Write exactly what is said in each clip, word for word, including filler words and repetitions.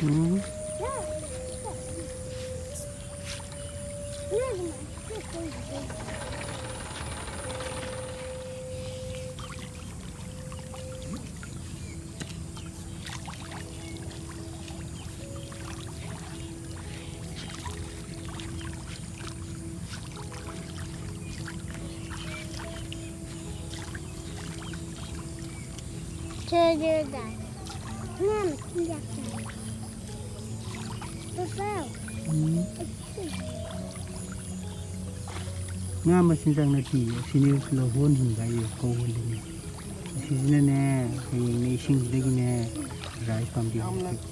ꯎꯝ꯫ ꯆꯦꯔꯦꯗꯥꯏ꯫ ꯃꯌꯥꯝ ꯆꯤꯟꯖꯥꯛ ꯆꯥꯏ꯫ ꯄꯄꯥ꯫ ꯎꯝ꯫ ꯉꯥ ꯃꯆꯤꯟꯖꯥꯛ ꯅꯠꯇꯦ, ꯑꯁꯤꯅꯤ ꯂꯧꯍꯣꯟ ꯍꯨꯟꯕ ꯍꯥꯏꯁꯦ, ꯐꯧ ꯍꯨꯜꯂꯤꯅꯦ꯫ ꯑꯁꯤꯁꯤꯅꯅꯦ, ꯍꯌꯦꯡꯅꯦ ꯏꯁꯤꯡꯁꯤꯗꯒꯤꯅꯦ rice ꯄꯥꯝꯕꯤ ꯍꯧꯔꯛꯇꯣꯏꯕ꯫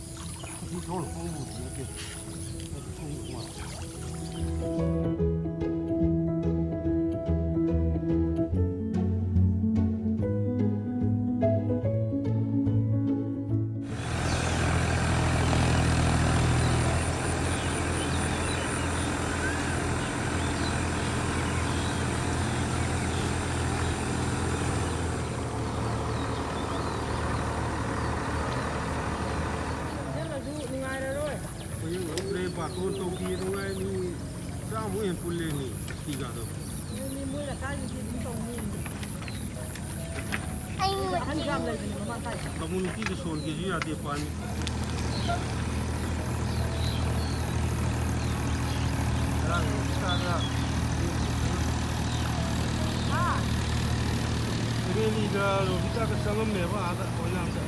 ꯆꯪꯁꯤꯜꯂꯁꯨ ꯅꯨꯡꯉꯥꯏꯔꯔꯣꯏ꯫ ꯍꯧꯖꯤꯛ ꯍꯧꯔꯛꯇ꯭ꯔꯦ, ꯕꯥꯇꯣꯟ ꯇꯧꯗꯦ, ꯅꯨꯡꯉꯥꯏ, ꯃꯤ ꯆꯥꯝꯃꯨꯛ ꯍꯦꯟ ꯄꯨꯜꯂꯦ ꯃꯤ, ꯐꯤꯒꯥꯗꯣ꯫ ꯃꯣꯏ, ꯃꯤ, ꯃꯣꯏ ꯂꯩꯀꯥꯏꯒꯤꯗꯤ ꯑꯗꯨꯝ ꯇꯧꯅꯤ꯫ ꯑꯩ ꯑꯍꯟꯁꯨ ꯌꯥꯝ ꯂꯩꯕꯅꯦ ꯃꯃꯥꯡ ꯂꯩꯀꯥꯏꯗ꯫ ꯀꯝꯃꯨꯅꯤꯇꯤꯗ ꯁꯣꯟꯒꯦꯁꯨ ꯌꯥꯗꯦ, ꯄꯥꯟ꯫ ꯉꯔꯥꯡ ꯔꯣꯕꯤꯇꯥꯒ ꯍꯥ? ꯔꯦꯂꯤꯒ ꯔꯣꯕꯤꯇꯥꯒ ꯆꯪꯉꯝꯃꯦꯕ ꯑꯥꯗ ꯃꯣꯏꯔꯥꯡꯗ꯫